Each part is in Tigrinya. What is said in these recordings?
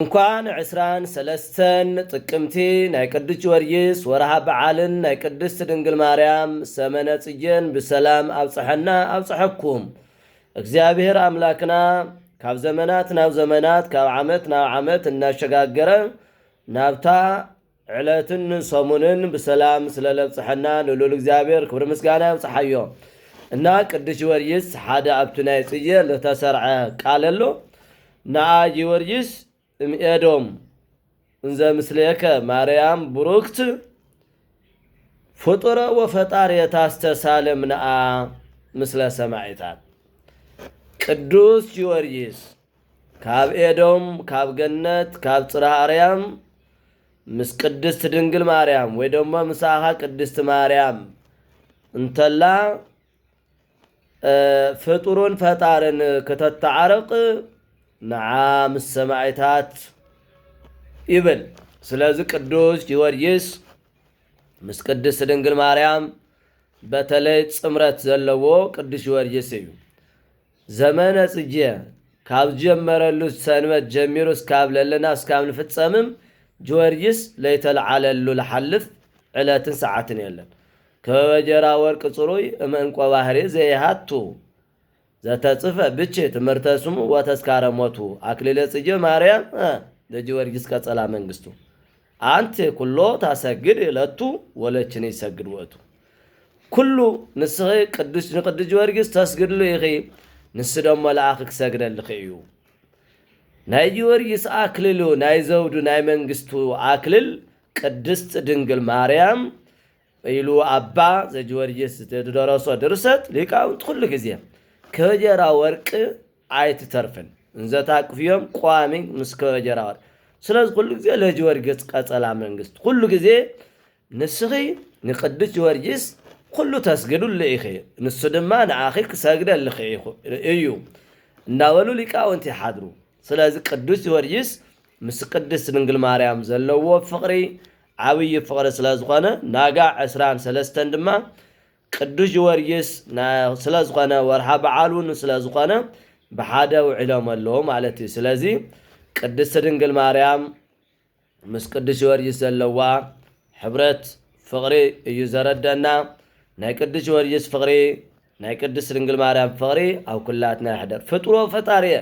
እንኳን ዕስራን ሰለስተን ጥቅምቲ ናይ ቅዱስ ጊዮርጊስ ወርሃ በዓልን ናይ ቅድስት ድንግል ማርያም ሰመነ ጽጌን ብሰላም ኣብጽሐና ኣብጽሐኩም። እግዚኣብሔር ኣምላክና ካብ ዘመናት ናብ ዘመናት፣ ካብ ዓመት ናብ ዓመት እናሸጋገረ ናብታ ዕለትን ሰሙንን ብሰላም ስለ ለብጽሐና ንልዑል እግዚኣብሔር ክብሪ ምስጋና ይብጽሓዮ። እና ቅዱስ ጊዮርጊስ ሓደ ኣብቲ ናይ ጽጌ ዝተሰርዐ ቃል ኣሎ። ንኣ ጊዮርጊስ እምኤዶም እንዘ ምስሌከ ማርያም ብሩክት ፍጡረ ወፈጣሪ የታስተሳለም ንኣ ምስለ ሰማዒታት። ቅዱስ ጊዮርጊስ ካብ ኤዶም፣ ካብ ገነት፣ ካብ ጽርሃ ኣርያም ምስ ቅድስት ድንግል ማርያም ወይ ደሞ ምሳኻ ቅድስት ማርያም እንተላ፣ እ፣ ፍጡሩን ፈጣርን ክተተዓርቕ ንዓ ምስ ሰማዒታት ይብል። ስለዚ ቅዱስ ጊዮርጊስ ምስ ቅድስት ድንግል ማርያም በተለይ ጽምረት ዘለዎ ቅዱስ ጊዮርጊስ እዩ። ዘመነ ጽጌ ካብ ዝጀመረሉ ሰንበት ጀሚሩ እስካብ ለለና እስካብ ንፍጸምም ጊዮርጊስ ለይተለዓለሉ ልሓልፍ ዕለትን ሰዓትን የለን። ከበጀራ ወርቅ ጽሩይ እመንቆ ባህሪ ዘይሃቱ ዘተጽፈ ብቼ ትምህርተ ስሙ ወተስካረ ሞቱ ኣክሊለ ጽጌ ማርያም፣ እ፣ ለጊዮርጊስ ቀጸላ መንግስቱ። ኣንቲ ኩሎ ታሰግድ ለቱ ወለችኒ ይሰግድ ውእቱ። ኩሉ ንስኺ ቅዱስ፣ ንቅዱስ ጊዮርጊስ ተስግድሉ ኢኺ፣ ንሱ ደሞ ለኣኺ ክሰግደልኺ እዩ። ናይ ጊዮርጊስ ኣክሊሉ፣ ናይ ዘውዱ፣ ናይ መንግስቱ ኣክሊል ቅድስት ድንግል ማርያም ኢሉ ኣባ ዘጊዮርጊስ ዝደረሶ ድርሰት ሊቃውንት ኩሉ ግዜ ከበጀራ ወርቅ ኣይትተርፍን። እንዘ ታቅፍዮም ቋሚ ምስ ከበጀራ ወርቅ። ስለዚ ኩሉ ግዜ ለጊዮርጊስ ቀጸላ መንግስት። ኩሉ ግዜ ንስኺ ንቅዱስ ጊዮርጊስ ኩሉ ተስግድሉ ኢኺ፣ ንሱ ድማ ንኣኺ ክሰግደልኺ ኢኹ፣ እዩ እንዳበሉ ሊቃውንት ይሓድሩ። ስለዚ ቅዱስ ጊዮርጊስ ምስ ቅድስት ድንግል ማርያም ዘለዎ ፍቕሪ ዓብዪ ፍቕሪ ስለ ዝኾነ፣ ናጋ ዕስራን ሰለስተን ድማ ቅዱስ ጊዮርጊስ ና-፣ ስለ ዝኾነ፣ ወርሃ በዓሉ ስለ ዝኾነ፣ ብሓደ ውዒሎም ኣለዉ ማለት እዩ። ስለዚ ቅድስት ድንግል ማርያም ምስ ቅዱስ ጊዮርጊስ ዘለዋ ሕብረት ፍቕሪ እዩ ዘረደና። ናይ ቅዱስ ጊዮርጊስ ፍቕሪ፣ ናይ ቅድስት ድንግል ማርያም ፍቕሪ ኣብ ኩላትና ይሕደር። ፍጡሮ ፈጣሪ እየ፣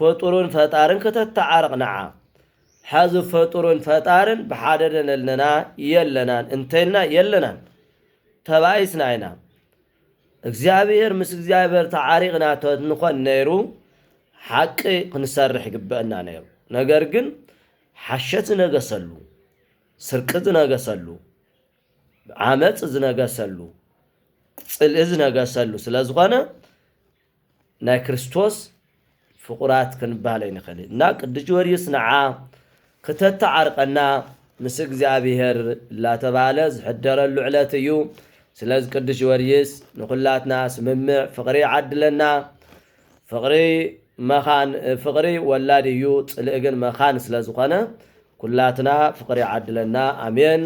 ፍጡሩን ፈጣርን ከተተዓርቕ ንዓ። ሐዚ ፍጡሩን ፈጣርን ብሓደ ደን ኣለና የለናን እንተልና የለናን፣ ተባኢስና ኢና። እግዚኣብሔር ምስ እግዚኣብሔር ተዓሪቕና ተንኾን ነይሩ፣ ሓቂ ክንሰርሕ ይግበአና ነይሩ። ነገር ግን ሓሸት ዝነገሰሉ፣ ስርቂ ዝነገሰሉ፣ ዓመፅ ዝነገሰሉ፣ ፅልኢ ዝነገሰሉ ስለ ዝኾነ፣ ናይ ክርስቶስ ፍቑራት ክንበሃል ኣይንኽእልን። እና ቅዱስ ጊዮርጊስ ንዓ ክተተዓርቀና ምስ እግዚኣብሔር እናተባህለ ዝሕደረሉ ዕለት እዩ። ስለዚ ቅዱስ ጊዮርጊስ ንኹላትና ስምምዕ ፍቕሪ ዓድለና። ፍቕሪ መኻን፣ ፍቕሪ ወላድ እዩ፣ ጽልኢ ግን መኻን ስለ ዝኾነ፣ ኩላትና ፍቕሪ ዓድለና። ኣሜን።